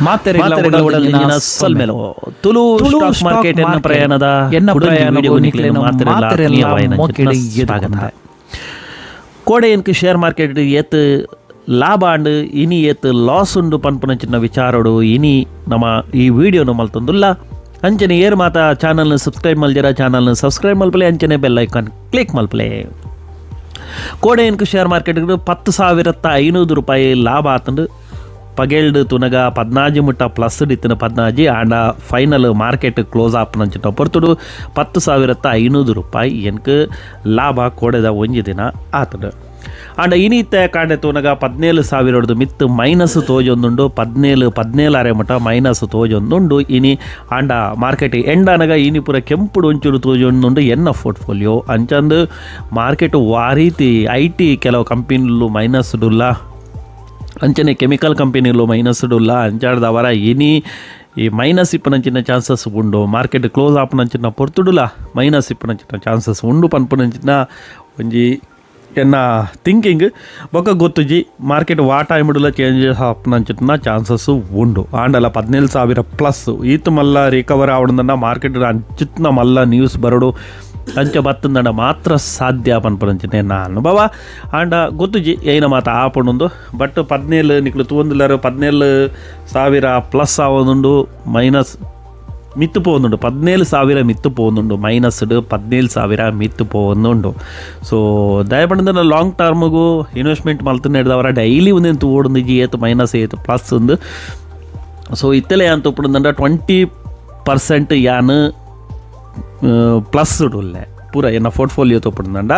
ಮಾತೆರೆಗ್ಲ ಉಡಲ್ ಸೊಲ್ಮೆಲು. Tulu Tulu stock stock market ಎನ್ನ ಮಾರ್ಕೆಟ್ ಪ್ರಯಾಣದ ಎನ್ನ ಕುಡೊಂಜಿ ಪ್ರಯಾಣಗು ವಿಡಿಯೋಗು ನಿಕ್ಲೆನ ನಿಕ್ಲೆನ ಮಾತೆರೆಗ್ಲ ಮಾತೆರೆಗ್ಲ ಆತ್ಮೀಯವಾಯಿನ ಮೋಕೆಡ್ ಸ್ವಾಗತ. ಎದುಕೊಂದೆ. ಕೋಡೆ ಎನ್ಕ್ ಶೇರ್ ಮಾರ್ಕೆಟ್ ಏತ್ ಲಾಭ ಆಂಡ್, ಇನಿ ಏತ್ ಲಾಸ್ ಉಂಡು ಪನ್ಪುನಂಚಿನ ವಿಚಾರಡು ಇನಿ ನಮ ಈ ವಿಡಿಯೋನು ಮಲ್ತೊಂದುಲ್ಲ. ಅಂಚನೆ ಏರ್ ಮಾತ ಚಾನಲ್ನ ಸಬ್ಸ್ಕ್ರೈಬ್ ಮಲ್ದಿರ, ಚಾನಲ್ನ ಸಬ್ಸ್ಕ್ರೈಬ್ ಮಲ್ಪಲೆ, ಅಂಚನೆ bell icon click ಮಲ್ಪಲೆ. ಕೋಡೆ ಎನ್ಕ್ ಶೇರ್ ಮಾರ್ಕೆಟ್ 10,500 ರೂಪಾಯಿ ಲಾಭ ಆತಂಡು. ಪಗೆಲ್ಡ್ ತುನಗ 14 ಮುಟ್ಟ ಪ್ಲಸ್ ಇತ್ತಿನ 14 ಆಂಡ final market close ಆಪನಂಚಿನ ಪೊರ್ತುಡು 10,500 ರೂಪಾಯಿ ಎನ್ಕ್ ಲಾಭ ಕೋಡೆದ ಒಂಜಿ ದಿನ ಆತಂಡು. ಆಂಡ ಇನಿತ್ತೆ ಕಾಂಡೆ ತೂನಗ 17 ಸಾವಿರದ್ದು ಮಿತ್ತು ಮೈನಸ್ ತೋಜೊಂದುಂಡು. 17, 17.5 ಮಟ್ಟ ಮೈನಸ್ ತೋಜೊಂದುಂಡು ಇನಿ. ಆಂಡ ಮಾರ್ಕೆಟ್ ಎಂಡಾನಗ ಇನಿ ಪೂರ ಕೆಂಪುಡು ಒಂಚೂರು ತೋಜೊಂದುಂಡು ಎನ್ನ ಪೋರ್ಟ್ಫೋಲಿಯೋ. ಅಂಚಂದು ಮಾರ್ಕೆಟ್ ವಾರೀತಿ IT ಕೆಲವು ಕಂಪನಿಲು ಮೈನಸ್ ಡುಲ್ಲ, ಅಂಚನೆ ಕೆಮಿಕಲ್ ಕಂಪನಿಲು ಮೈನಸ್ ಡುಲ್ಲ. ಅಂಚಾಡ್ದವರ ಇನಿ ಈ ಮೈನಸ್ ಇಪ್ಪನಂಚಿನ ಚಾನ್ಸಸ್ ಉಂಡು. ಮಾರ್ಕೆಟ್ ಕ್ಲೋಸ್ ಆಪನಂಚಿನ ಪೊರ್ತುಡುಲ ಮೈನಸ್ ಇಪ್ಪನಂಚಿನ ಚಾನ್ಸಸ್ ಉಂಡು ಪನ್ಪುನಂಚಿನ ಒಂಜಿ ಎನ್ನ ಥಿಂಕಿಂಗ್. ಬೊಕ್ಕ ಗೊತ್ತುಜಿ, ಮಾರ್ಕೆಟ್ ವಾ ಟೈಮ್ಡುಲ ಚೇಂಜಸ್ ಆಪನಂಚಿನ ಚಾನ್ಸಸ್ ಉಂಡು. ಆಂಡಲ 17,000 ಪ್ಲಸ್ ಈತ್ ಮಲ್ಲ ರಿಕವರ್ ಆವಡಂದನ್ನ ಮಾರ್ಕೆಟ್ ಅಂಚಿತ್ನ ಮಲ್ಲ ನ್ಯೂಸ್ ಬರಡು, ಅಂಚ ಬತ್ತಂದಡ ಮಾತ್ರ ಸಾಧ್ಯ ಪನ್ಪುನಂಚಿನ ಎನ್ನ ಅನುಭವ. ಆಂಡ ಗೊತ್ತುಜಿ ಏನ ಮಾತ ಆಪುಂಡು. ಬಟ್ 17 ನಿಕ್ಲು ತೂವೊಂದುಲ್ಲಾರು, 17,000 ಪ್ಲಸ್ ಆವೊಂದುಂಡು, ಮೈನಸ್ ಮಿತ್ತು ಪೋವೊಂದುಂಡು. 17,000 ಮಿತ್ತು ಪೋವೊಂದುಂಡು, ಮೈನಸ್ಡ್ 17,000 ಮಿತ್ತು ಪೋವೊಂದುಂಡು. ಸೊ ದಯಪಂಡ ಲಾಂಗ್ ಟರ್ಮ್ಗು ಇನ್ವೆಸ್ಟ್ಮೆಂಟ್ ಮಲ್ತುನೆಡ್ದವರ ಡೈಲಿ ಒಂದೆನ್ ತೂವೊಡುಂದು, ಏತ್ ಮೈನಸ್, ಏತ್ ಪ್ಲಸ್ ಉಂದು. ಸೊ ಇತ್ತಲೆ ಅಂತ ಉಪ್ಪುಂದಂಡ 20% ಯಾನ್ ಪ್ಲಸ್ ಉಲ್ಲೆ. ಪೂರ ಎನ್ನ ಪೋರ್ಟ್ಫೋಲಿಯೋ ತೋಪುಂಡ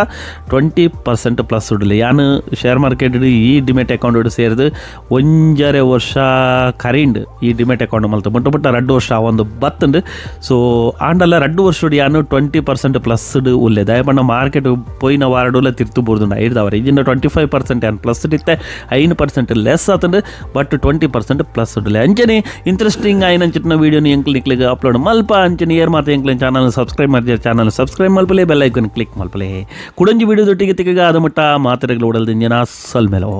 20% ಪ್ಲಸ್ ಉಡ್ಲೆ. ಯಾನ್ ಶೇರ್ ಮಾರ್ಕೆಟ್ ಈ ಡಿಮೆಟ್ ಅಕೌಂಟ್ ಸೇರಿದು 1.5 ವರ್ಷ ಕರಿಂಡ್. ಈ ಡಿಮೆಟ್ ಅಕೌಂಟ್ ಮಲ್ತು ಮುಟ್ಟ ಮುಟ್ಟ 2 ವರ್ಷ ಒಂದು ಬತ್ತಂಡು. ಸೊ ಆಂಡಲ 2 ವರ್ಷಡ್ ಯಾನು 20% ಪ್ಲಸ್ ಉಲ್ಲೆ. ದಯಪಂಡ ಮಾರ್ಕೆಟ್ ಪೋಯಿನ ವಾರಡುಲ ತಿರ್ತು ಬೋರ್ದುಂಡು. ಐಡ್ದವರ ಇಜಿಂದ 25% ಯಾನ್ ಪ್ಲಸ್ ಇತ್ತೆ, 5% ಲೆಸ್ ಆತಂಡು. ಬಟ್ 20% ಪ್ಲಸ್ ಉಡ್ಲೆ. ಅಂಚನೆ ಇಂಟ್ರೆಸ್ಟಿಂಗ್ ಆಯಿನಂಚಿನ ವೀಡಿಯೋని ಎಂಕ್ಲು ನಿಕ್ಲಿಗೆ ಅಪ್ಲೋಡ್ ಮಲ್ಪ. ಅಂಚನೆ ಏರ್ ಮಾತ ಎಂಕ್ಲಿನ ಚಾನಲ್ ಸಬ್ಸ್ಕ್ರೈಬ್ ಮಾಡ್ತೀರ, ಚಾನಲ್ ಸಬ್ಸ್ಕ್ರೈಬ್ ಮಲ್ಪಲೆ, bell icon click ಮಲ್ಪಲೆ. ಕುಡೊಂಜಿ ವಿಡಿಯೋ ದೊಟ್ಟಿಗೆ ತಿಕ್ಕಗ. ಅದ ಮುಟ್ಟ ಮಾತೆರೆಗ್ಲ ಉಡಲ್ದಿಂಜನ ಸೊಲ್ಮೆಲೋ.